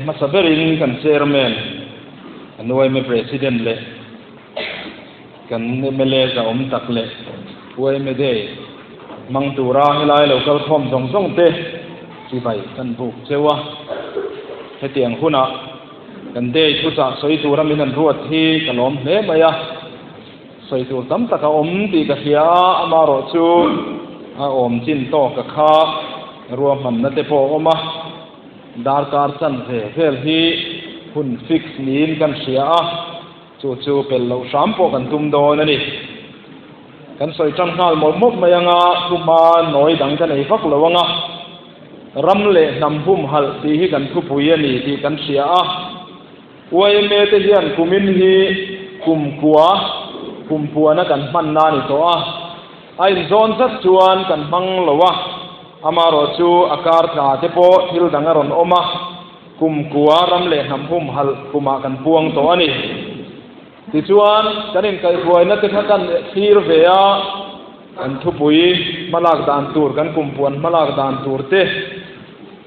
hmasa berin kan Chairman, kan yma President leh kan mla zahawm tak leh yma Day hmang tura helai lo kal khawm zawng zawng te chibai kan buk cheu a. Hetiang hunah kan Day thuchah sawi tura min an ruat hi ka lawm hle mai a. Sawi tur tam tak a awm tih ka hria a, amaherawh chu a awm chin tawk a kha ruahmanna te pawh a awm a, darkar chanve vel hi hun fix niin kan hria a, chu chu pel loh hram pawh kan tum dawn a ni. Kan sawi tan nghal mawlh mawlh mai anga thuhma nawi dang ka nei vak lo anga, ram leh hnam humhalh tih hi kan thupui a ni tih kan hria a. Yma te hian kumin hi kum kua, kum puana kan hmanna a ni tawh a, a inzawn zat chuan kan hmang lo a, amaherawh chu a kar tla te pawh thil dang a rawn awm a, kum kua ram leh hnam humhalh kumah kan puang tawh a ni. Tichuan, kan inkaihhruaina te kha kan thlir ve a, kan thupui hmalak dan tur, kan kum puan hmalak dan tur te,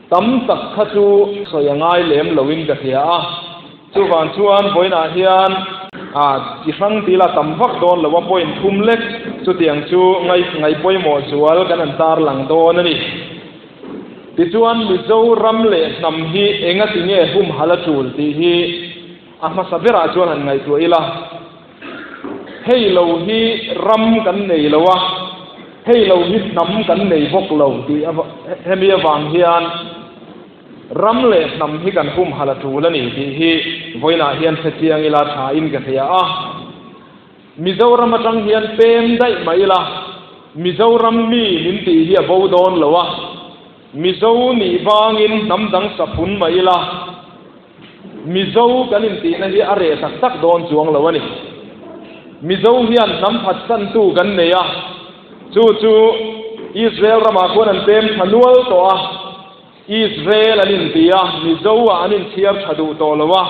Tam tak kha chu sawi a ngai lem loin ka hria a, chuvang chuan vawiinah hian a chi hrang tila tam vak dawn lo a point thum lek chutiang chu ngai ngai pawimawh zual kan han tarlang dawn a ni. Tichuan Mizoram leh hnam hi enga ti nge humhalh a tul tih hi a hmasa berah chuan han ngaihtuah ila. Hei lo hi ram kan nei lo a, hei lo hi hnam kan nei bawk lo tih hemi avang hian ram leh hnam hi kan humhalh a tul a ni tih hi vawiinah hian hre chiang ila thain ka hria a. Mizoram atang hian pem daih mai ila, Mizoram mi min tih hi a bo dawn lo a, Mizo nih vangin hnam dang saphun mai ila, Mizo kan intihna hi a reh tak tak dawn chuang lo a ni. Mizo hian hnam phatsantu kan nei a, chu chu Israel ramah khuan an pem tha nual tawh a, Israel an inti a, Mizo ah an inchhiar tha duh tawh lo a.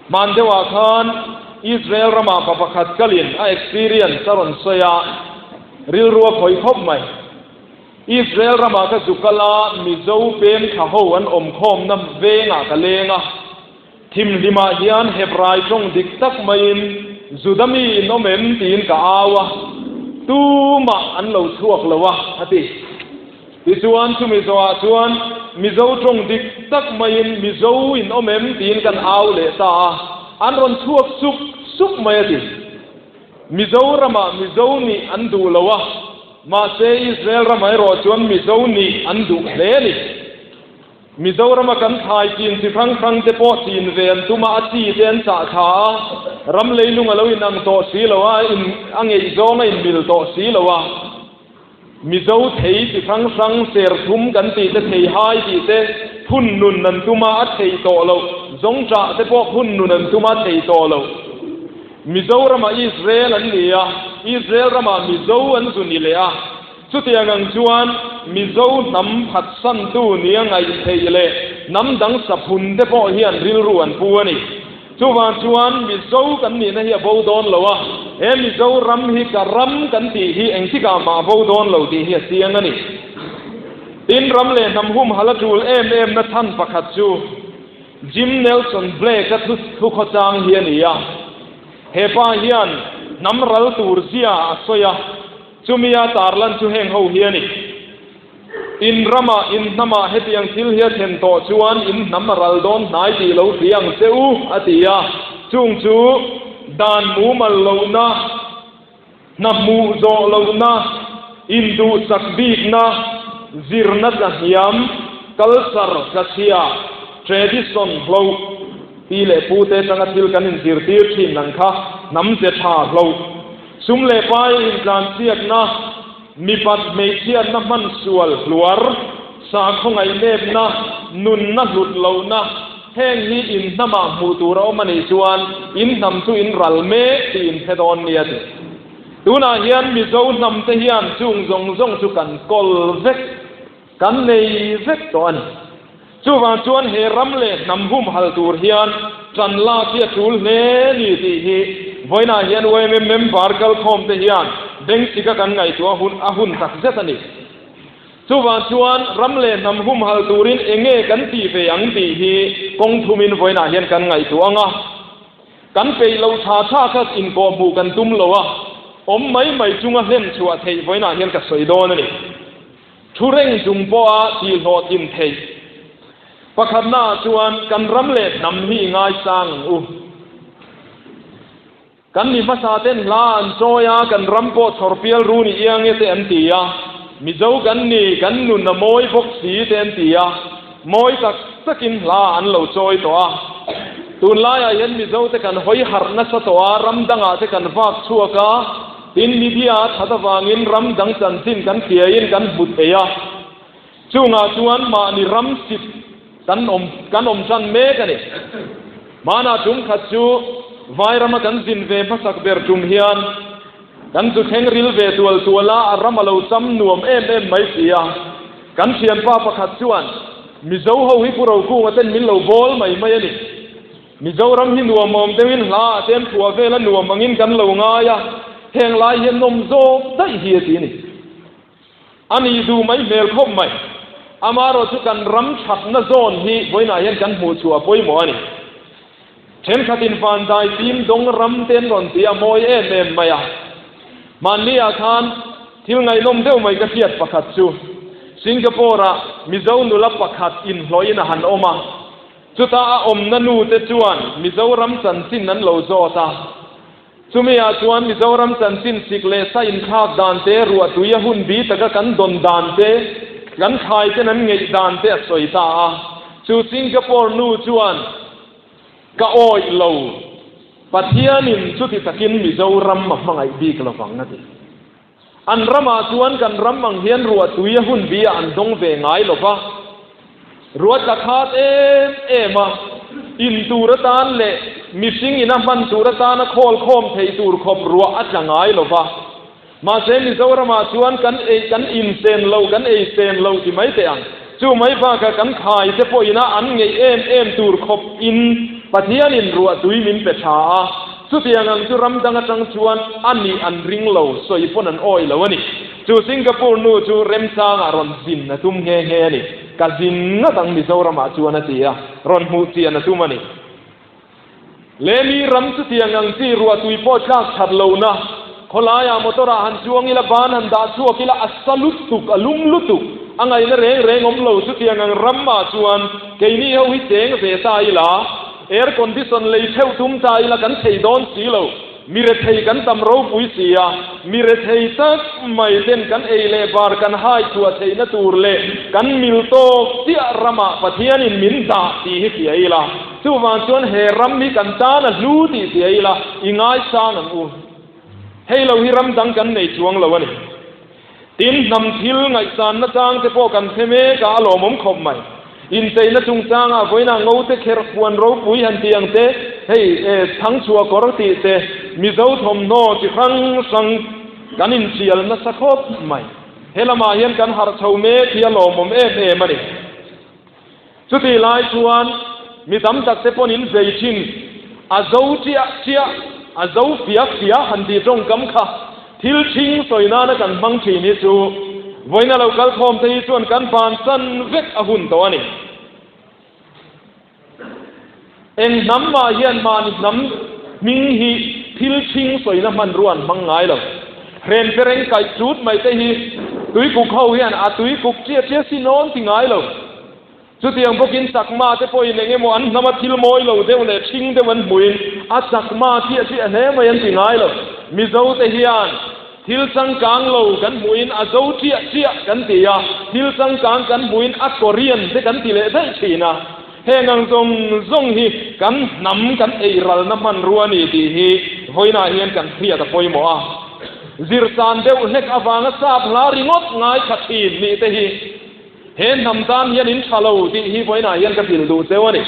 Hman deuhah khan Israel ramah pa pakhat kalin a experience a rawn sawi a, rilru a khawih khawp mai. Israel ramah ka zu kal a, Mizo pem thla ho an awm khawmna vengah ka leng a. Thimhlimah hian Hebrai tawng dik tak maiin Juda mi in awm em tiin ka au a, tumah an lo chhuak lo a, a ti. Tichuan chumi zawhah chuan Mizo tawng dik tak maiin Mizo in awm em tiin kan au leh ta a, an rawn chhuak sup sup mai a ti. Mizoramah Mizo nih an duh lo a, mahse Israel ramah erawh chuan Mizo nih an duh hle a ni. Mizorama kan thlai chin chi hrang hrang te pawh chin ve an tum a, a chi te an chah thla a, ram leilung a lo inang tawh si lo a, a ngeihzawng a inmil tawh si lo a. Mizo thei chi hrang hrang serthum kan tih te thei hai tih te phun nun an tum a, a thei tawh lo. Zawngṭah te pawh phun nun an tum a, thei tawh lo. Mizoramah Israel an ni a, Israel ramah Mizo an zu ni leh a. Chutiang ang chuan Mizo hnam phatsantu nia ngaih theih leh hnam dang saphun te pawh hian rilru an pu a ni. Chuvang chuan Mizo kan nihna hi a bo dawn lo a, he Mizo ram hi ka ram kan tih hi engtikah mah a bo dawn lo tih hi a chiang a ni. Tin, ram leh hnam humhalh a tul em em na chhan pakhat chu Jim Nelson Blake-a thukhawchang hi a ni a. He pa hian hnam ral tur zia a sawi a, chumi a tarlan chu heng ho hi a ni. In ramah, in hnamah hetiang thil hi a thlen tawh chuan in hnam a ral dawn hnai tih lo hria ang che u, a ti a. Chung chu dan mumal lohna, hna hmuh zawh lohna, induhsak bikna, zirna tlahniam, culture tlachhia, tradition hloh, pi leh pute atanga thil kan inzirtir thin ang kha hnam che tha hloh, sum leh pai intlansiakna, Mipat hmeichhiatna hman sual hluar, sakhaw ngaihnepna, nunna hlut lohna, heng hi in hnamah hmuh tur a awm a nih chuan in hnam chu in ral mek tih in hre dawn nia ti. Tunah hian Mizo hnamte hian chung zawng zawng chu kan kawl vek, kan nei vek tawh a ni. Chuvang chuan he ram leh hnam humhal tur hian ṭan lak hi a ṭul hle ni tih hi vawiinah hian yma member kalkhawmte hian bengchika kan ngaihtuah hun a hun tak zet a ni. Chuvang chuan ram leh hnam humhalh turin eng nge kan tih ve ang tih hi kawng thumin vawiinah hian kan ngaihtuah ang a. Kan peih loh tha tha kha inkawhhmuh kan tum lo a, awm mai mai chunga hlen chhuah theih vawiinah hian ka sawi dawn a ni. Thu reng chung pawha tihhlawhtlin theih pakhatnaah chuan kan ram leh hnam hi i ngaisang ang u. Kan mi hmasa ten hla an chawi a, kan ram pawh chhawr pial ru ni iang e te an ti a, Mizo kan ni, kan nun a mawi bawk si te an ti a, mawi tak takin hla an lo chawi tawh a. Tunlaiah hian Mizo te kan hawi harh nasa tawh a, ram dangah te kan vak chhuak a, tin media a that avangin ram dang chanchin kan hriaiin kan hmu thei a, chungah chuan mahni ram sit Kan awm kan awm tan mek a ni. Hmanah tum khat chu Vairama kan zin ve hmasak ber tum hian kan zu thleng ril ve tual tual a, a ram a lo cham nuam em em mai si a. Kan thianpa pakhat chuan, Mizo ho hi Pu Rokunga ten min lo bawl mai mai a ni. Mizoram hi nuamawm deuhin hla ah te an phuah vel a nuam angin kan lo ngai a, heng lai hian nawm zawk daih hi a ti a ni. A nih duh mai hmel khawp mai. Amaherawh chu kan ram thatna zawn hi vawiinah hian kan hmuh chhuah pawimawh a ni. Thenkhatin Vandai fim dawng ram te an rawn ti a, mawi em em mai a. Hmanni-ah khan thil ngaihnawm deuh mai ka hriat pakhat chu Singapore-ah Mizo nula pakhat inhlawhin a han awm a. Chuta a awmna nute chuan Mizoram chanchin an lo zawt a. Chumi ah chuan Mizoram chanchin sik leh sa inthlak dan te, ruah tui a hun bi taka kan dawn dan te, kan thlai ten an ngeih dan te a sawi ta a. Chu Singapore nu chuan, Ka awih lo, Pathianin chuti takin Mizoram a hmangaih bik lovang a ti. An ramah chuan kan ram ang hian ruah tui a hun bi ah an dawng ve ngai lo va, ruah tla khat em em a, in tur atan leh mihring ina hman tur atana khawl khawm thei tur khawp ruah a tla ngai lo va. Mahse Mizoramah chuan kan ei kan in sen lo kan ei sen lo ti mai teh ang. Chu mai bakah kan khai te pawh ina an ngeih em em tur khawp in Pathianin ruah tui min pe tha a, Chutiang ang chu ram dang atang chuan a nih an ring lo, sawi pawn an awi lo a ni. Chu Singapore nu chu remchangah rawn zin a tum nghe nghe a ni. Ka zin ngat ang Mizoramah chuan a ti a, rawn hmuh chian a tum a ni. Lemi ram chutiang ang chi ruahtui pawh tlak that lohna, khawlaiah motor ah han chuang ila, ban han dah chhuak ila, a sa lutuk, a lum lutuk, a ngaihna reng reng awm lo. Chutiang ang ramah chuan keini ho hi cheng ve ta ila, Air condition lei theuh tum ta ila kan thei dawn si lo. Mi rethei kan tam ropui si a, mi rethei tak mai ten kan ei leh bar kan hai chhuah theihna tur leh kan mil tawk chiah ramah Pathianin min dah tih hi hria ila, chuvang chuan he ram hi kan tan a hlu tih hria ila i ngaisang ang u. Hei lo hi ram dang kan nei chuang lo a ni. Tin, hnam thil ngaihsanna chang te pawh kan hre mek a, a lawmawm khawp mai. Incheina chungchangah vawiinah ngo te kherh puan ropui han tih ang te, hei thangchhuah kawr tih te, Mizo thawmhnaw chi hrang hrang kan inchial nasa khawp mai. He lamah hian kan harh chho mek hi a lawmawm em em a ni. Chutih lai chuan mi tam tak te pawn in zei thin, a zo chiah chiah, a zo fiah fiah han tih tawngkam kha thil thing sawi nana kan hmang thin hi chu vawiina lo kal khawm te hi chuan kan bansan vek a hun tawh a ni. Eng hnam mah hian mahni hnam hming hi thil thing sawina hmanrua an hmang ngai lo. Hren pereng kaih ṭut mai te hi tuikuk ho hian a tuikuk chiah chiah si nawn ti ngai lo. Chutiang bawkin chakma te pawhin eng emaw an hnama thil mawi lo deuh leh ṭhing deuh an hmuhin a chakma chiah chiah hle mai an ti ngai lo. Mizo te hian thil changkang lo kan hmuhin a zo chiah chiah kan ti a, thil changkang kan hmuhin a Korean te kan ti leh daih ṭhin a. Heng ang zawng zawng hi kan hnam kan ei ralna hmanrua a ni tih hi vawiinah hian kan hriat a pawimawh a. Zirsan deuh hlek avanga sap hla ringawt ngaithla thin nih te hi he hnam tan hian in tha lo tih hi vawiinah hian ka hrilh duh cheu a ni.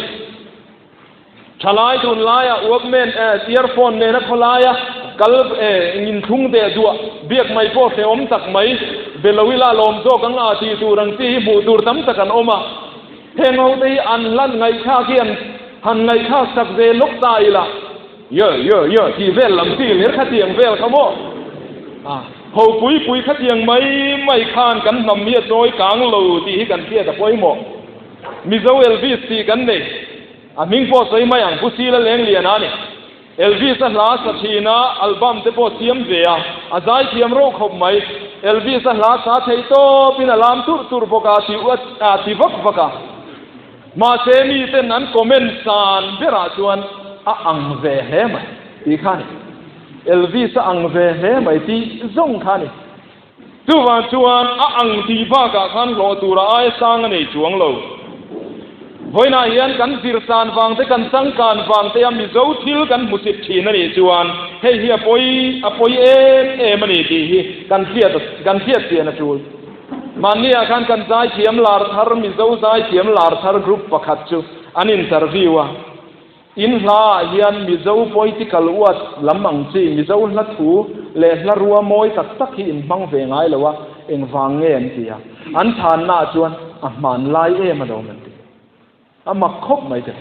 Thalai tunlaia walkman earphone nena khawlaia kal inthlung deh duah biak mai pawh hrehawm tak mai be lo ila lawm zawk ang a tih tur ang chi hi hmuh tur tam tak an awm a. Heng ho te hi an hlan ngaihthlak hi an han ngaihthlak sak ve lawk ta ila, Ye, ye, ye tih vel lam chi ler kha tiang vel kha maw? A ho pui pui khatiang mai mai khan kan hnam hi a chawi kang lo tih hi kan hriat a pawimawh. Mizo Elvis tih kan nei. A hming pawh sawi mai ang, Pu Sila Lengliana a ni. Elvis a hla sa thin a, album te pawh siam ve a, a zai thiam reuh khawp mai. Elvis a hla sa thei tawpin a lam turh turh bawk a, ti a ti vak vak a. Mahse miten an comment san berah chuan a ang ve hle mai tih kha a ni. Elvis a ang ve hle mai tih zawng kha a ni. Chuvang chuan a ang tih bakah khan hlawh tura aia sang a nei chuang lo. Vawiinah hian kan zirsan vang te, kan changkan vang te a Mizo thil kan hmusit thin a nih chuan hei hi a pawi a pawi em em a ni tih hi kan hriat kan hriat chian a tul. Mahniah khan kan zaithiam lar thar Mizo zaithiam lar thar group pakhat chu an interview a. In hlaah hian Mizo poetical words lam ang chi, Mizo hla thu leh hla rua mawi tak tak hi in hmang ve ngai lo a, engvang nge an ti a? An chhannaah chuan a hmanlai em alawm an ti. A mak khawp mai te.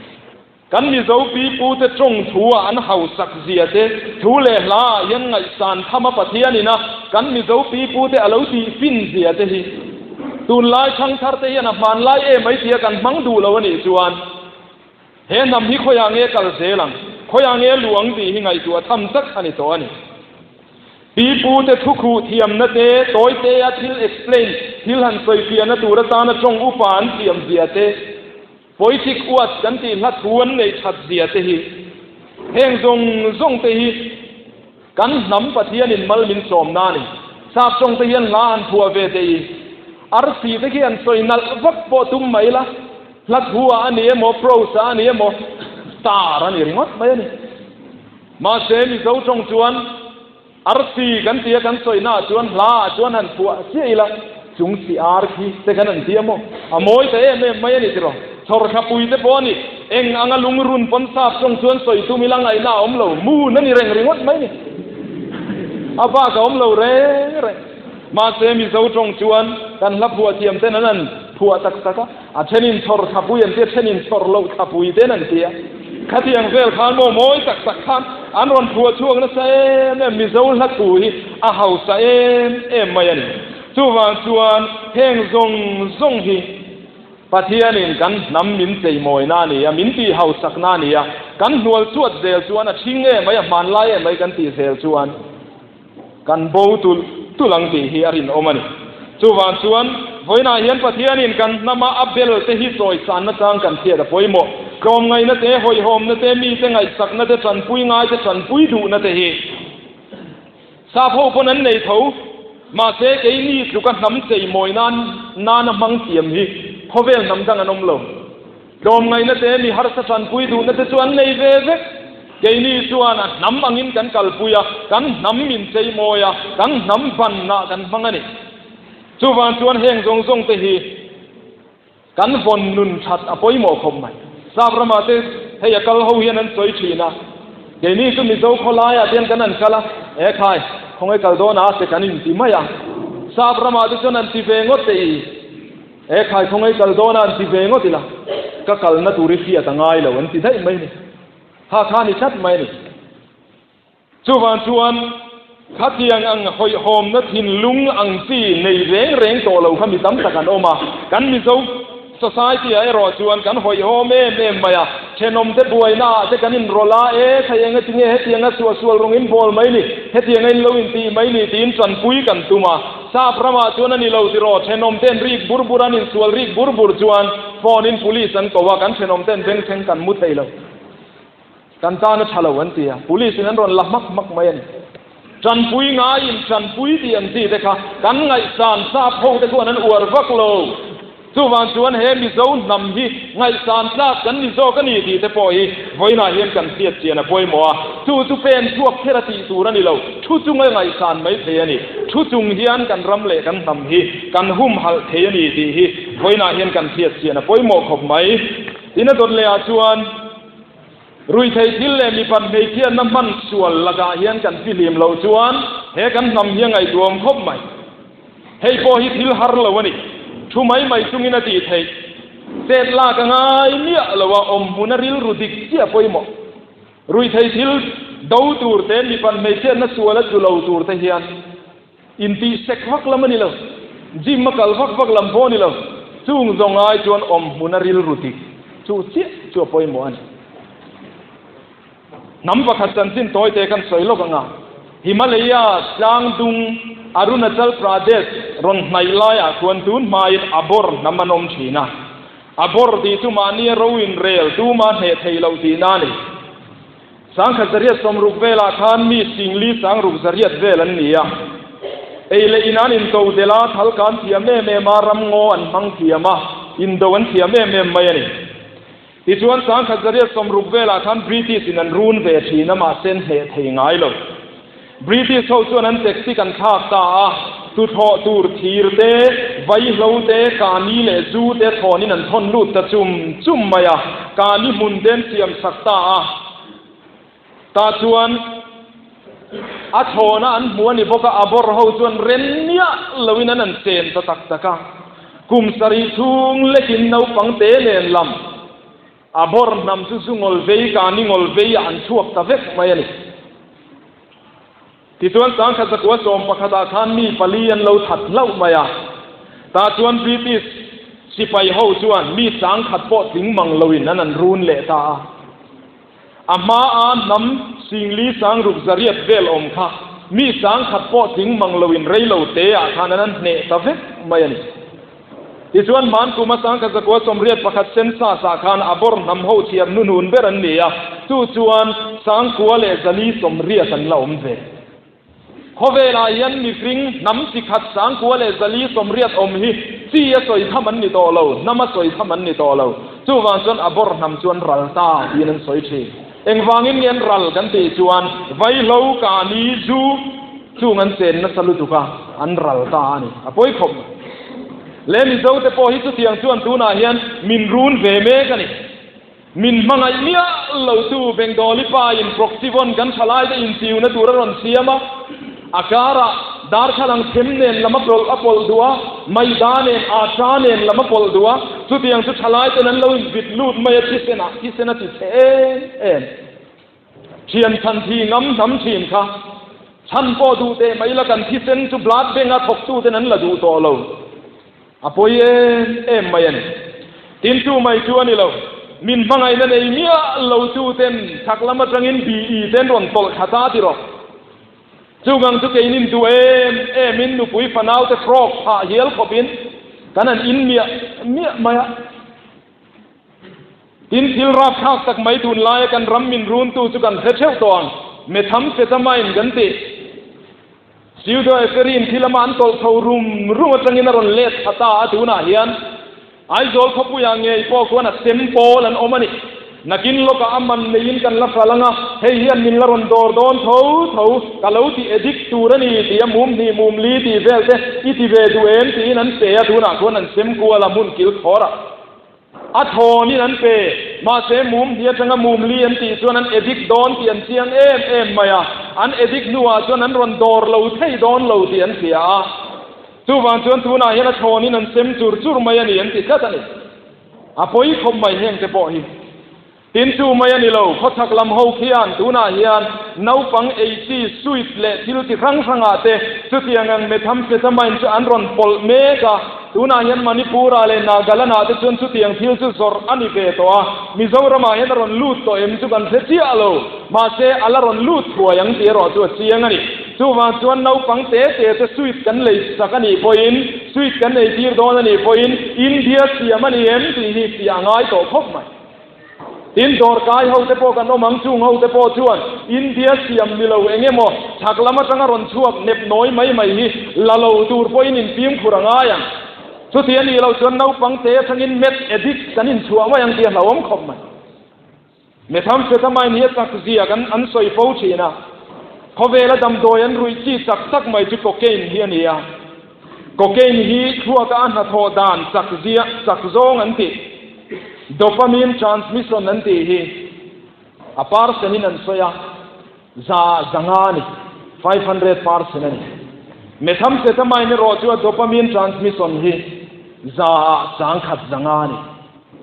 Kan Mizo pipute tawng thu-ah an hausak zia te, thu leh hlaah hian ngaihsan tham a Pathian ina kan Mizo pipute a lo tih fin zia te hi tunlai thangthar te hian a hmanlai em mai tia kan hmang duh lo a nih chuan He hnam hi khawiah nge kal zel ang, khawiah nge luh ang tih hi ngaihtuah tham tak a ni tawh a ni. Pi pute thukhuh thiamna te, tawi tea thil explain, thil han sawi fiahna tur atana tawng upa an thiam zia te, poetic words kan tih hla thu an neih that zia te hi, heng zawng zawng te hi kan hnam Pathianin mal min sawmna a ni. Sap tawng te hian hla han phuah ve teh i, arsi te khi han sawi nalh vak pawh tum mai la, Hla thu ah a ni emaw, prose ah a ni emaw, star a ni ringawt mai a ni. Mahse, Mizo tawng chuan arsi kan tia kan sawina ah chuan hla ah chuan han phuah chiah ila, chung si ar khi te kan han ti emaw, a mawi ta em em mai a ni tiraw. Chhawrthlapui te pawh a ni, eng anga lungrun pawn sap tawng chuan sawi tum ila ngaihna a awm lo, moon a ni reng ringawt mai a ni. A bak a awm lo reng reng. Mahse, Mizo tawng chuan kan hla phuah thiam ten an han phuah tak tak a. A thenin chhawr thlapui an ti a, thenin chhawr loh thlapui ten an ti a. Khatiang vel khan maw mawi tak tak khan an rawn phuah chhuak nasa em em, Mizo hla thu hi a hausa em em mai a ni. Chuvang chuan heng zawng zawng hi Pathianin kan hnam min cheimawina a ni a, min tih hausakna a ni a, kan hnual chuat zel chuan a thing em mai, a hmanlai em mai kan tih zel chuan, Kan bo tulh tulh ang tih hi a rinawm a ni. Chuvang chuan, vawiinah hian Pathianin kan hnama a bel te hi chawisanna chang kan hriat a pawimawh. Tlawmngaihna te, hawihhawmna te, mite ngaihsakna te, tanpui ngai te, tanpui duhna te hi sap ho pawn an nei tho. Mahse, keini tluka hnam cheimawi nan nana hmang thiam hi khawvel hnam dang an awm lo. Tlawmngaihna te, mi harsa tanpui duhna te chu an nei ve vek. Keini chuan a hnam angin kan kalpui a, kan hnam min cheimawi a, kan hnam banna kan hmang a ni. Chuvang chuan heng zawng zawng te hi kan vawn nun that a pawimawh khawp mai. Sap ramah te hei a kal ho hian an sawi thin a, keini chu Mizo khawlaiah te hian kan han kal a, e khai, khawngaih kal dawn a se kan inti mai a. Sap ramah te chuan an ti ve ngawt teh i. He khaikhawngaih kal dawna an ti ve ngawt ila, ka kalna tur i hriat a ngai lo an ti daih mai a ni. Kha kha a ni tlat mai a ni. Chuvang chuan khatiang ang hawihhawmna thinlung ang chi nei reng reng tawh lo kha mi tam tak an awm a. Kan Mizo society ah erawh chuan kan hawihhawm em em mai a, thenawmte buaina ah te kan inrawlh a, e thei eng ati nge hetianga suahsual rawng in bawl mai ni, hetianga in lo intih mai ni tiin tanpui kan tum a. Sap ramah chuan a ni lo tiraw, thenawm ten rik bur bur an insual rik bur bur chuan phone in police an ko a, kan thenawm ten bengchheng kan mu thei lo. Kan tan a tha lo an ti a, police in an rawn la hmak hmak mai a ni. Tanpui ngaiin tanpui tih an ti te kha kan ngaihsan sap ho te chuan an uar vak lo. Chuvang chuan he Mizo hnam hi ngaihsan tlak kan ni zawk a ni tih te pawh hi vawiinah hian kan hriat chian a pawimawh a. Chu chu pen chhuak kher a tih tur a ni lo. Thu chunga ngaihsan mai thei a ni. Thu chung hian kan ram leh kan hnam hi kan humhalh thei a ni tih hi vawiinah hian kan hriat chian a pawimawh khawp mai. Tin a dawt lehah chuan ruihtheih thil leh mipat hmeichhiatna hman sual lakah hian kan fihlim loh chuan he kan hnam hi a ngaihtuahawm khawp mai. Hei pawh hi thil har lo a ni. Thu mai mai chungin a tih theih. Chet lak a ngai miah lo a, awm hmun a rilru dik chiah pawimawh. Ruihthei thil do tur te, mipat hmeichhiatna sual a tlu lo tur te hian. Intih sek vak lam a ni lo, gym a kal vak vak lam pawh a ni lo, chung zawng ai chuan awm hmun a rilru dik chu chiah chu a pawimawh a ni. Hnam pakhat chanchin tawite kan sawi lawk ang a, Himalaya tlang dung Arunachal Pradesh rawn hnaih laiah khuan tun hmain Abor hnam an awm thin a. Abor tih chu mahnia ro inrel tuma hneh theih loh tihna a ni. Sangkhat zariat sawmruk velah khan mi singli sangruk zariat vel an ni a. Ei leh in an into delh a, thal kan thiam em em a, ramngaw an hmang thiam a, indo an thiam em em mai a ni. Tichuan sangkhat zariat sawmruk velah khan British in an run ve thin a, mahse an hneh thei ngai lo. British ho chuan an tactic an thlak ta a, tuthlawh tur thir te, vaihlo te, kani leh zu te thlawnin an thawn lut ta chum chum mai a, kani hmun te an siam sak ta a. Tah chuan a thlawna an hmu a ni bawk a, a bawrh ho chuan ren miah loin an an chen ta tak tak a. Kum sarih chhung lekin naupang te nen lam. A bawr hnam chu zu ngawl vei, kani ngawl vei ah an chhuak ta vek mai a ni. Tichuan sangkhat zakua sawm pakhat ah khan mi pali an lo that hlauh mai a. Tah chuan British sipai ho chuan mi sangkhat pawh tling mang lo in an an run leh ta a. A hma a hnam singli sangruk zariat vel awm kha mi sangkhat pawh tling mang lo in rei lo te ah khan an an hneh ta vek mai a ni. Tichuan Hmankum a sangkhat zakua sawmriat pakhat census ah khan a bawr hnam ho chhiar hnuhnun ber an ni a, chu chuan sangkua leh zali sawmriat an la awm ve. Khawvelah hian mihring hnam chi khat sangkua leh zali sawmriat awm hi chi a sawi tham an ni tawh lo, hnam a sawi tham an ni tawh lo. Chuvang chuan a bawr hnam chu an ral ta tiin an sawi thin. Engvangin nge an ral kan tih chuan vaihlo, kani, zu, Chung an chen nasa lutuk a, an ral ta a ni. A pawi khawp mai. Le Mizo te pawh hi chutiang chuan tunah hian min run ve mek a ni. Min hmangaih miah lo tu Bengali pa in Proxyvon kan thalai te inchiuna tur a rawn siam a, a karah darthlalang them nen lam a pawlh a pawlh duh a, maida nen atta nen lam a pawlh duh a, chutiang chu thalai ten an lo invit lut mai a thisenah thisen a ti chhe em em. Thian chhan thi ngam hnam thin kha chhan pawh duh teh mai la kan thisen chu blood bank a thawk tu ten an la duh tawh lo. A pawi em em mai a ni. Tin chu mai chu a ni lo. Min hmangaihna nei miah lo tu ten chhak lam atangin BE ten rawn tawlh thla ta ti rawh. Chuvang chu keinin duh em em in nupui fanau te frock phah hial khawp in kan han in miah miah mai a. Tin, thil rapthlak tak mai tunlaia kan ram min runtu chu kan hre theuh tawh ang. Methamphetamine kan tih. Pseudoephedrine thil ama an tawlh chho rum rum atangin a rawn let thla ta a, tunah hian Aizawl khawpuiah ngei pawh khuan a sem pawl an awm a ni. Nakin lawkah a man neiin kan la hral ang a, hei hian min la rawn dawr dawn tho tho, ka lo ti addict tur a ni tih a mum hnih mum li tih vel te i ti ve duh em tiin an pe a, tunah khuan an sem kual a hmun kil khawrah. A thawnin an pe, mahse mum hnih atanga mum li an tih chuan an addict dawn tih an chiang em em mai a, an addict hnuah chuan an rawn dawr lo thei dawn lo tih an hria a. Chuvang chuan tunah hian a thawnin an sem chur chur mai a ni an ti tlat a ni. A pawi khawp mai heng te pawh hi. Tin chu mai a ni lo, khawchhak lam ho khian tunah hian naupang ei chi sweet leh thil chi hrang hrangah te chutiang ang methamphetamine chu an rawn pawlh mek a, tunah hian Manipur-ah leh Nagaland-ah te chuan chutiang thil chu zawrh a ni ve tawh a, Mizoramah hian a rawn lut tawh em chu kan hre chiah lo, mahse a la rawn lut thuai ang tih erawh chu a chiang a ni. Chuvang chuan naupang te te te sweet kan lei sak a nih pawhin, sweet kan ei tir dawn a nih pawhin India siam a ni em tih hi fiah a ngai tawh khawp mai. Tin, dawrkai ho te pawh kan awm ang, chung ho te pawh chuan India siam ni lo eng emaw chhak lam atanga rawn chhuak nep nawi mai mai hi la lo tur pawhin infimkhur a ngai ang. Chuti a nih loh chuan naupang te atangin meth addict kan inchhuah mai ang tih a hlauhawm khawp mai. Methamphetamine hi a chak zia kan an sawi fo thin a, khawvela damdawi an ruih chi chak tak mai chu cocaine hi a ni a. Cocaine hi thluaka a hnathawh dan chak zia chak zawng an tih, dopamine transmission an tih hi a percent in an sawi a, za zanga a ni, 500 percent a ni. Methamphetamine erawh chu a dopamine transmission hi za ah sangkhat zanga a ni.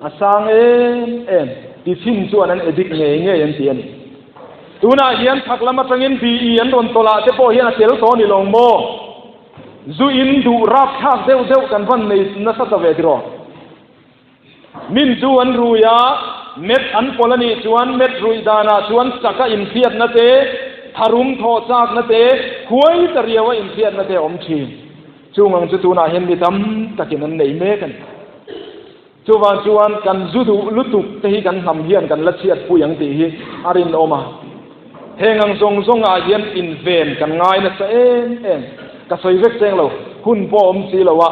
A sang em em, ti chin chuan an addict ngei ngei an ti a ni. Tunah hian chhak lam atangin BE an rawn tawlh ah te pawh hian a tel tawh a ni lo maw? Zu in duh rapthlak deuh deuh kan van nei nasa ta ve tiraw? Min zu an rui a, met an pawlh a nih chuan met ruih danah chuan chaka inhriatna te, tharum thawh chakna te, huai ta riaua inhriatna te a awm thin. Chung ang chu tunah hian mi tam takin an nei mek a ni. Chuvang chuan kan zu duh lutuk te hi kan hnam hian kan la chhiatpui ang tih hi a rinawm a. Heng ang zawng zawngah hian inven kan ngai nasa em em. Ka sawi vek cheng lo, hun pawh awm si lo a,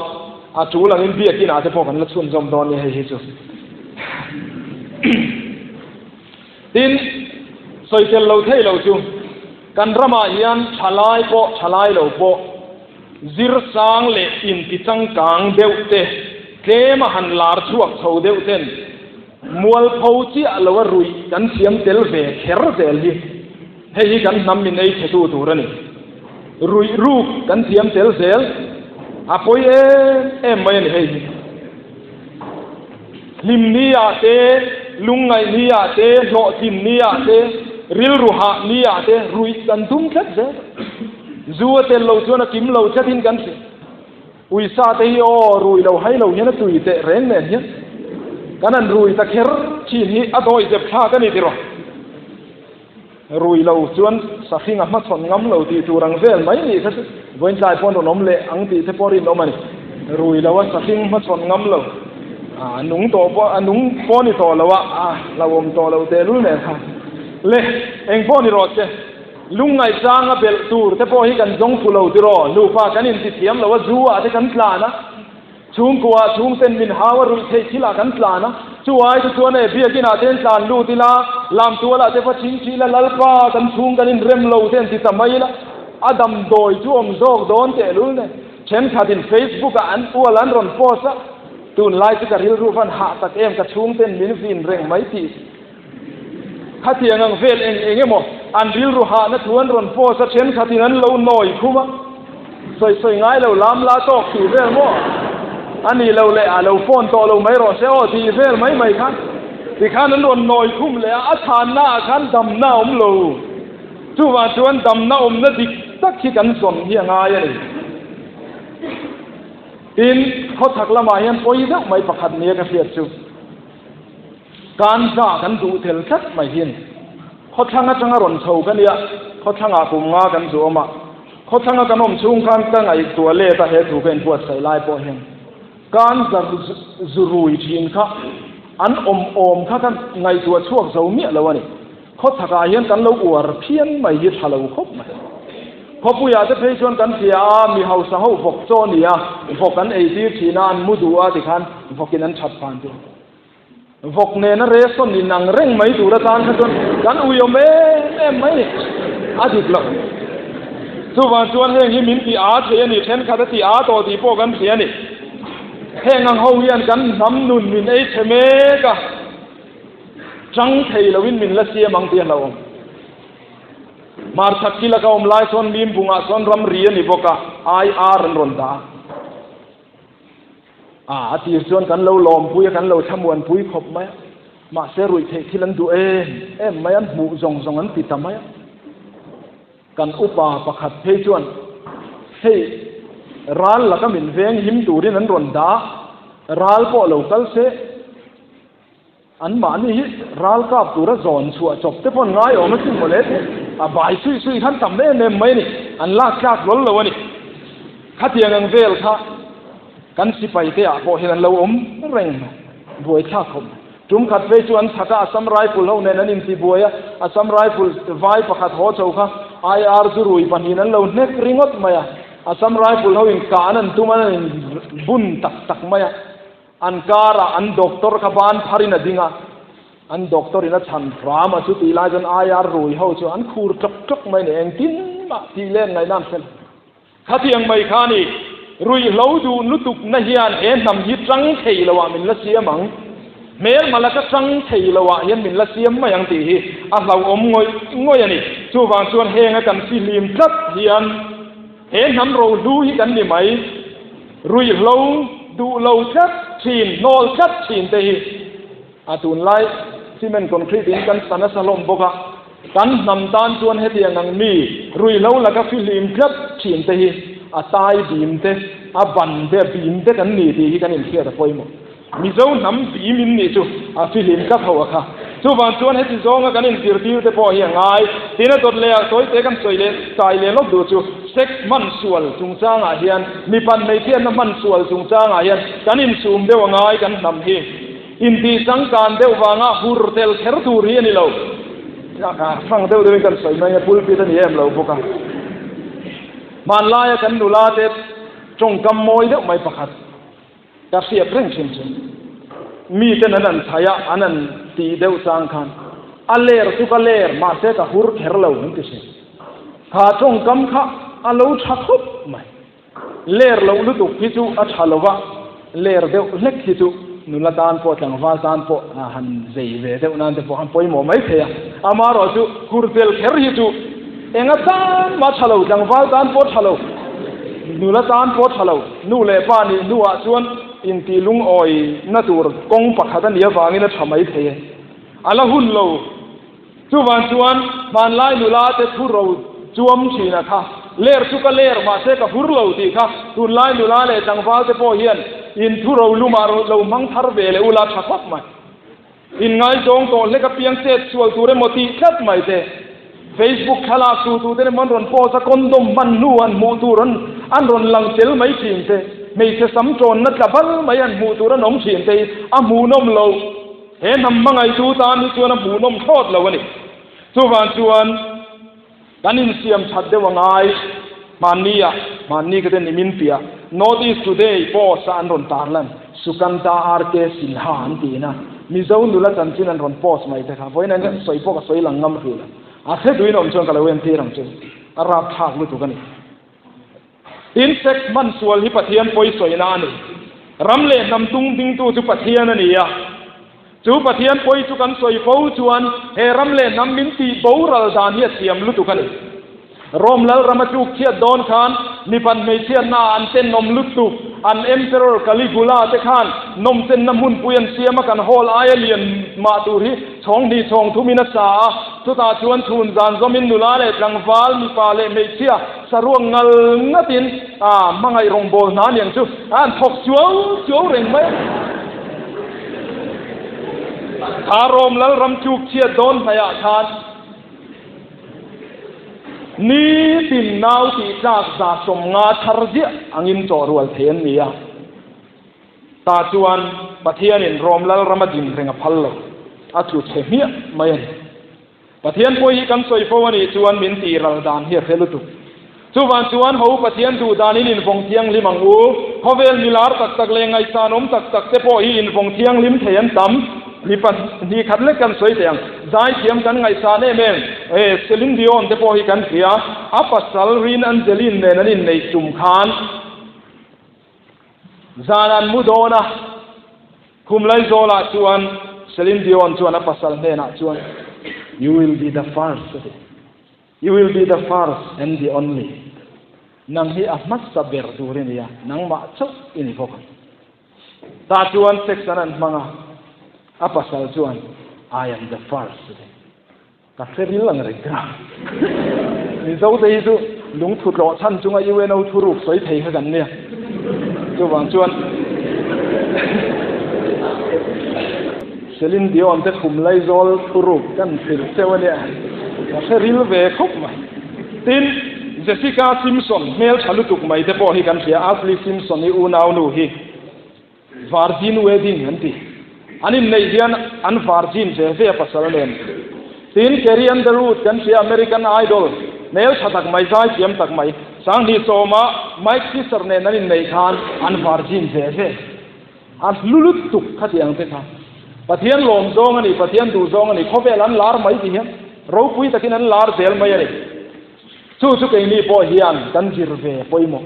a tul angin biakin ah te pawh kan la chhunzawm dawn nia hei hi chu. Tin, sawi tel lo thei lo chu kan ramah hian thalai pawh thalai lo pawh zir sang leh inti changkang deuh te tlem a han lar chhuak chho deuh ten Mualpho chiah lo a ruih kan thiam tel ve kher zel hi hei hi kan hnam min ei chhetu tur a ni. Ruih ruk kan thiam tel zel a pawi em em mai a ni hei hi. Hlim ni ah te, lungngaih ni ah te, hlawhtlin ni ah te, rilru hah ni ah te ruih kan tum tlat zel. Zu a tel lo chuan a kim lo tlatin kan hria. Uisa te hi aw rui lo hai lo hian a tui teh reng nen hian kan han rui ta kher thin hi a dawi zep thlak a ni tiraw. Rui lo chuan sahring a hmachhawn ngam lo tih tur ang vel mai nih kha chu vawiintlai pawn rawn awm leh ang tih te pawh rinawm a ni. Rui lo a sahring hmachhawn ngam lo a nung tawh pawh a nung pawh ni tawh lo a a hlauhawm tawh lo tehlul nen kha le eng pawh ni rawh se. Lungngaihchang a belh tur te pawh hi kan zawng fu lo tiraw? Nupa kan intithiam lo a, zu ah te kan tlan a, chhungkua ah chhungten min hau a, ruih theih thil ah kan tlan a, chu ai te chuan e biakin ah te an tlan lut ila, lamtual ah te va ching thil a, Lalpa kan chhung kan inrem lo te an ti ta mai ila, a damdawi chu awm zawk dawn tehlul nen. Thenkhatin Facebook ah an ual an rawn post a, tunlai chu ka rilru van hah tak em ka chhungten min vin reng mai tih. Khatiang ang vel eng eng emaw an rilru hahna thu an rawn post a, thenkhatin an lo nawi khum a, sawi sawi ngai lo lam la tawk tih vel maw a nih loh leh a lo phone tawh lo mai rawh se aw tih vel mai mai khan tikhan an rawn nawi khum leh a, a chhanna ah khan damna a awm lo. Chuvang chuan damna awmna dik tak hi kan zawn hi a ngai a ni. Tin, khawchhak lamah hian pawi deuh mai pakhat nia ka hriat chu. Kan za kan duh tel tlat mai hi a ni. Khawthlang atanga rawn chho ka nia, khawthlangah kum nga kan zu awm a, khawthlanga kan awm chhung khan ka ngaihtuah let a he thu ka inbuatsaih lai pawh hian kan za zu rui thin kha an awm awm kha ka ngaihtuah chhuak zo miah lo a ni. Khawchhakah hian kan lo uar phian mai hi tha lo khawp mai. Khawpuiah te phei chuan kan hria a, mi hausa ho vawk chaw a ni a, vawk an eitir thin a, an mu duh a tikhan vawkin an that phan chu. Vawk nena resawn in ang reng mai tur atan kha chuan kan uiawm em em mai ni. A dik lo. Chuvang chuan heng hi min ti a thei a ni, thenkhat a ti a tawh tih pawh kan hria a ni. Heng ang ho hian kan hnam nun min ei chhe mek a, chang thei loin min la siam ang tih a hlauhawm. Hmarchhak kila ka awm lai sawn Mimbungah sawn ramri a ni bawk a, IR an rawn dah a. A, a tir chuan kan lo lawmpui a, kan lo thlamuanpui khawp mai a. Mahse ruih theih thil an duh em em mai a, an hmuh zawng zawng an ti ta mai a. Kan upa pakhat phei chuan, Hei, ral laka min veng him turin an rawn dah a, ral pawh lo kal se. Anmahni hi ral kap tura zawn chhuah chawp te pawh an ngai awm asin mawle te, a bai suih suih khan tam em em mai a ni, an lak tlak hlawl lo a ni. Khatiang ang vel kha kan sipai te ah pawh hian an lo awm reng mai, buaithlak khawp mai. Tum khat phei chu an chhak a, Assam Rifle ho nen an intibuai a, Assam Rifle vai pakhat haw chho kha IR chu rui pahnihin an lo hnek ringawt mai a, Assam Rifle ho in kah an an tum a, an in bun tak tak mai a. An karah an doctor kha ban pharin a ding a, an doctor in a chhan hram a, chutih lai chuan IR rui ho chu an khur ṭawk ṭawk mai a ni, engtin mah tih len ngaihna an hre lo. Khatiang mai kha ni, ruihhlo duh lutukna hian he hnam hi ṭang thei loah min la siam ang, hmelma laka ṭang thei loah hian min la siam mai ang tih hi a hlauhawm ngawih ngawih a ni. Chuvang chuan henga kan fihlim tlat hian he hnam rohlu hi kan ni mai. Ruihhlo duh lo tlat thin, hnawl tlat thin te hi a tunlai cement concrete in kan sa nasa hlawm bawk a, kan hnam tan chuan hetiang ang mi ruihhlo laka fihlim tlat thin te hi. a tai bim te, a ban te, a bim te kan ni tih hi kan inhriat a pawimawh. Mizo hnam bim in nih chu a fihlim tlat ho a kha. Chuvang chuan heti zawnga kan inzirtir te pawh hi a ngai. Tin a dawt leh a sawi te kan sawi leh kai leh lawk duh chu sex hman sual chungchangah hian mipat hmeichhiatna hman sual chungchangah hian kan insum deuh a ngai kan hnam hi. Intih changkan deuh vanga hur tel kher tur hi a ni lo. Hrang deuh deuhin kan sawi mai a, pulpit a ni em lo bawk a. Hmanlaia kan nula te tawngkam mawi deuh mai pakhat. Ka hriat reng thin chu miten an an chhaih a, an an tih deuh chang khan a ler chu ka ler mahse ka hur kher lo an ti thin. Kha tawngkam kha a lo tha khawp mai. Ler loh lutuk hi chu a tha lo va, ler deuh hlek hi chu nula tan pawh tlangval tan pawh han zei ve deuh nan te pawh han pawimawh mai thei a. Amaherawh chu hur tel kher hi chu enga tan mah tha lo, tlangval tan pawh tha lo, nula tan pawh tha lo. Nu leh pa nih hnuah chuan intih lungawina tur kawng pakhat a nih avangin a tha mai thei e. A la hun lo. Chuvang chuan hmanlai nula te thu ro chuam thin a kha. Ler chu ka ler mahse ka hur lo tih kha tunlai nula leh tlangval te pawh hian in thu ro lumah lo hmang thar ve leh ula tha khawp mai. Inngaizawng tawh hlek apiang chet sual tur emaw tih tlat mai te, Facebook thlalak tu tu ten emaw an rawn post a, condom hman hnu an hmuh tur an an rawn lang tel mai thin te, hmeichhe sam tawnna tla bal mai an hmuh tur an awm thin te hi a hmuhnawm loh. He hnam hmangaihtu tan hi chuan a hmuhnawm thlawt lo a ni. Chuvang chuan kan insiam that deuh a ngai. Hmanni ah, hmanni ka te nimin piah North East Today post a an rawn tarlan Sukanta RK Sinha an tiin a, Mizo nula chanchin an rawn post mai te kha vawiin an sawi pawh ka sawi lang ngam hrih lo. A hre duhin awm chuan ka lo entir ang chu. A rapthlak lutuk a ni. Tin, sex hman sual hi Pathian pawisawina a ni. Ram leh hnam tung dingtu chu Pathian a ni a. Chu Pathian pawi chu kan sawi fo chuan he ram leh hnam min tih boral dan hi a thiam lutuk a ni. Rome lal ram a tluk chhiat dawn khan mipat hmeichhiatna ah an tenawm lutuk, an Emperor Caligula te khan nawmchenna hmunpui an siam a kan hall aia lian mah tur hi chhawng hnih chhawng thumin a sa a, chutah chuan chhun zan zawmin nula leh tlangval, mipa leh hmeichhia saruak ngal ngatin a hmangaih rawngbâwl hna niang chu a han thawk suau suau reng mai a. Kha Rom Lalram tluk chhiat dawn hnaihah khan nitin nau tih tlak 150 thar ziah angin chawh rual thei an ni a. Tah chuan Pathianin Rom Lalram a din reng a phal lo, a tlu chhe hmiah mai a ni. Pathian pawh hi kan sawi fo a nih chuan min tih ral dan hi a hre lutuk. Chuvang chuan ho Pathian duh danin invawng thianghlim ang u. Khawvel mi lar tak tak leh ngaihsanawm tak tak te pawh hi invawng thianghlim thei an tam. Mi pahnih khat lek kan sawi thei ang. Zaithiam kan ngaihsan em em. E, Celine Dion te pawh hi kan hria. A pasal Rin Angeline nen an inneih tum khan zan an mu dawn a. Khum Laizawlah chuan Celine Dion chuan a pasal hnenah chuan, You will be the first a ti. You will be the first and the only. Nang hi a hmasa ber tur i ni a, nangmah chauh i ni bawk ang. Tah chuan sex an an hmang a, a pasal chuan, I am the first a ti. Ka hre ril ang reng kha. Mizo te hi chu lungthu tlawh chhan chunga UNO thuruk sawi thei kha kan nia. Chuvang chuan Celine Dion te khum Laizawl thuruk kan hrilh cheu a nia. Ka hre ril ve khawp mai. Tin, Jessica Simpson hmeltha lutuk mai te pawh hi kan hria. Ashlee Simpson i unaunu hi. Virgin wedding an ti. An inneih hian an virgin ve ve a pasal nen. Tin, Carrie Underwood kan hria American Idol, hmel tha tak mai, zaithiam tak mai, Sanghnih sawma Mike Fisher nen an inneih khan an virgin ve ve. A hlu lutuk khatiang te kha. Pathian lawm zawng a ni, Pathian duh zawng a ni, khawvel an lar mai ti hian ropui takin an lar zel mai a ni. Chu chu keini pawh hian kan zir ve pawimawh.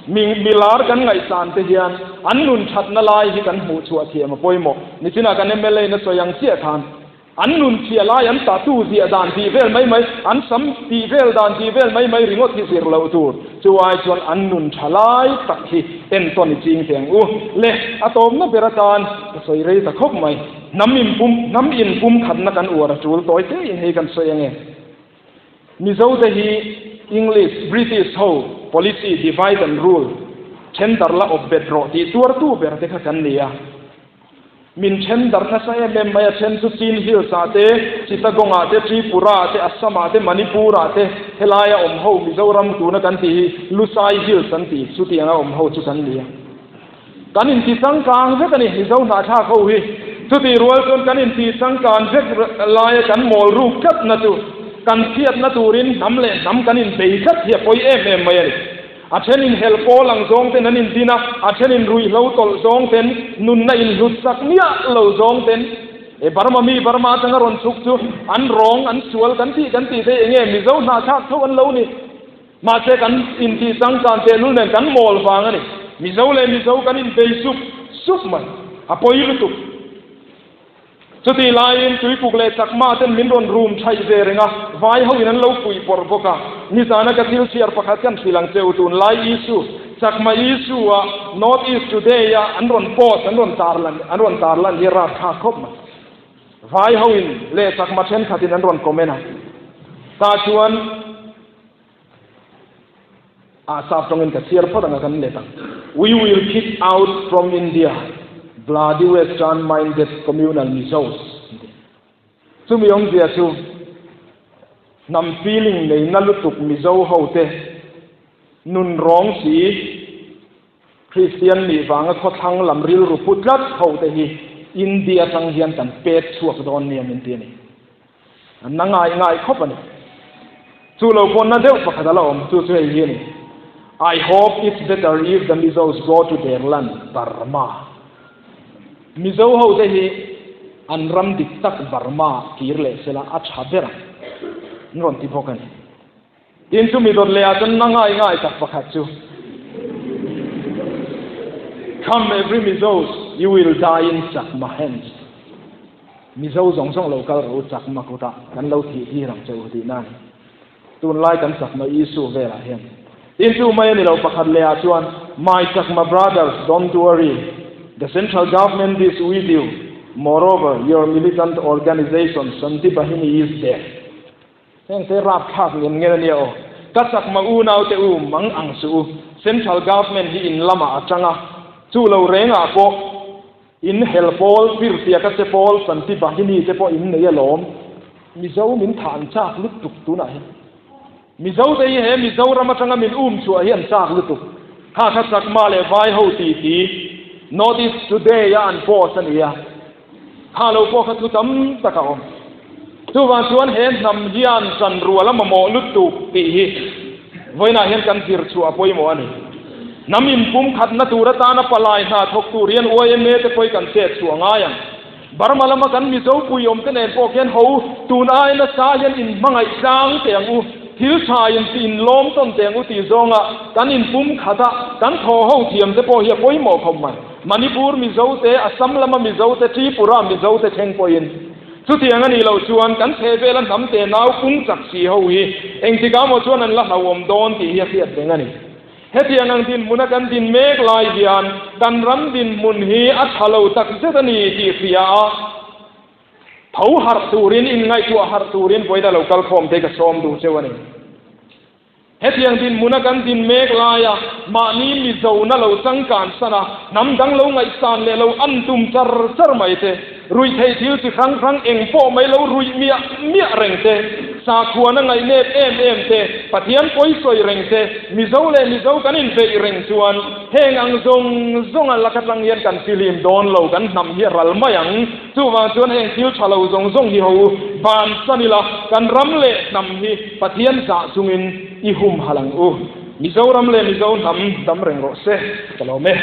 Mi mi lar kan ngaihsan te hian an nun thatna lai hi kan hmuh chhuah thiam a pawimawh. Nichinah kan mla in a sawi ang chiah khan an nun chhia lai an tattoo ziah dan tih vel mai mai, an sam tih vel dan tih vel mai mai ringawt hi zir loh tur. Chu ai chuan an nun tha lai tak hi entawn i ching teh ang u. Le, a tawpna ber atan ka sawi rei ta khawp mai. Hnam inpum hnam inpum khatna kan uar a tul tawi te in hei kan sawi ange. Mizote hi English, British ho policy divide and rule, then darh la awp bet rawh tih tuartu ber te kha kan ni a. Min then darh nasa em em mai a, then chu Chin Hills ah te, Chittagong ah te, Tripura ah te, Assam ah te, Manipur ah te, helaia awm ho Mizoram tuna kan tih hi Lusai Hills an ti, chutianga awm ho chu kan ni a. Kan inti changkang vek a ni Mizo hnahthlak ho hi. Chutih rual chuan kan inti changkan vek laia kan mawl ruk tlatna chu kan chhiatna turin hnam leh hnam kan inbei tlat hi a pawi em em mai a ni. A thenin hel pawl ang zawng ten an indin a, a thenin ruihhlo tawlh zawng ten, nunna inhlut sak miah lo zawng ten. E Burma mi Burma atanga rawn chhuk chu an rawng an sual kan tih kan tih te enge Mizo hnahthlak tho an lo ni. Mahse kan intih changkan tehlul nen kan mawl vang a ni. Mizo leh Mizo kan inbei sup sup mai. A pawi lutuk. Chutih laiin Tuikuk leh Chakma ten min rawn rum thaih ve reng a, vai hoin an lo puih pawrh bawk a. Nizana ka thil chhiar pakhat kan hrilh ang che u tunlai issue, Chakma issue a North East Today a an rawn post an rawn tarlan an rawn tarlan hi rapthlak khawp mai. Vai hoin leh Chakma thenkhatin an rawn comment a. Tah chuan. A sap tawngin ka chhiar phawt ang a kan let ang. We will kick out from India bloody western minded communal Mizos an ti. Chumi awmzia chu hnam feeling nei na lutuk Mizo ho te nun rawng si Kristian nih vanga khawthlang lam rilru pu tlat ho te hi India atang hian kan pek chhuak dawn nia min ti a ni. An na ngai ngai khawp a ni. Chu lo pawh na deuh pakhat a la awm, chu chu hei hi a ni, I hope it's better if the Mizos go to their land, Burma. Mizo ho te hi an ram dik tak Burma kir leh sela a tha ber ang, an rawn ti bawk a ni. Tin chumi dawt leh ah chuan na ngai ngai tak pakhat chu, Come every Mizos, you will die in Chakma hands. Mizo zawng zawng lo kal rawh u chakma kutah kan lo thih tir ang che u tih nan tunlai kan chakma issue velah hian tin chu mai a ni lo pakhat leh ah chuan my chakma brothers don't worry the central government is with you moreover your militant organization Shanti Bahini is there heng te rapthlak ngen ngen a nia aw ka chakma unau te u mang ang suh u central government hi in lamah a tang a chu lo rengah pawh In hel pawl, Pirtiaka che pawl, Santi Bahini te pawh in nei alawm. Mizo min thah an chak lutuk tunah hian. Mizo te hi he Mizoram atanga min um chhuah hi an chak lutuk. Kha kha Chakma leh Vai ho ti ti North East Today a an post a ni a. Kha lo pawh kha thu tam tak a awm. Chuvang chuan he hnam hian chanrual a mamawh lutuk tih hi vawiinah hian kan zir chhuah a pawimawh a ni. Hnam inpumkhatna tur atana palai hna thawk tur hian yma te pawh hi kan chet chhuah ngai ang. Burma lama kan Mizo pui awm te nen pawh khian ho tun ai nasa hian inhmangaih tlang teh ang u, thil tha in tih inlawm tawn teh ang u tih zawnga kan inpumkhat a, kan thaw ho thiam te pawh hi a pawimawh khawp mai. Manipur Mizo te, Assam lama Mizo te, Tripura Mizo te thleng pawhin. Chutiang a nih loh chuan kan chhe vela hnam te nau pung chak si ho hi engtikah maw chuan an la hlauhawm dawn tih hi a hriat reng a ni. Hetiang ang dinhmuna kan din mek lai hian kan ram dinhmun hi a tha lo tak zet a ni tih hria a, tho harh turin, inngaihtuah harh turin vawiin a lo kal khawm te ka sawm duh cheu a ni. Hetiang dinhmuna kan din mek laia mahni Mizona lo changkan san a, hnam dang lo ngaihsan leh lo an tum char char mai te, ruihtheih thil chi hrang hrang eng pawh mai lo ruih miah miah reng te, sakhuana ngaihnep em em te, Pathian pawi sawi reng te, Mizo leh Mizo kan inbeih reng chuan heng ang zawng zawnga lak atang hian kan filim dawn lo, kan hnam hi a ral mai ang. Chuvang chuan heng thil tha lo zawng zawng hi ho u, bansan ila, kan ram leh hnam hi Pathian zah chungin i humhalh ang u. Mizoram leh Mizo hnam dam reng rawh se, ka lawm e.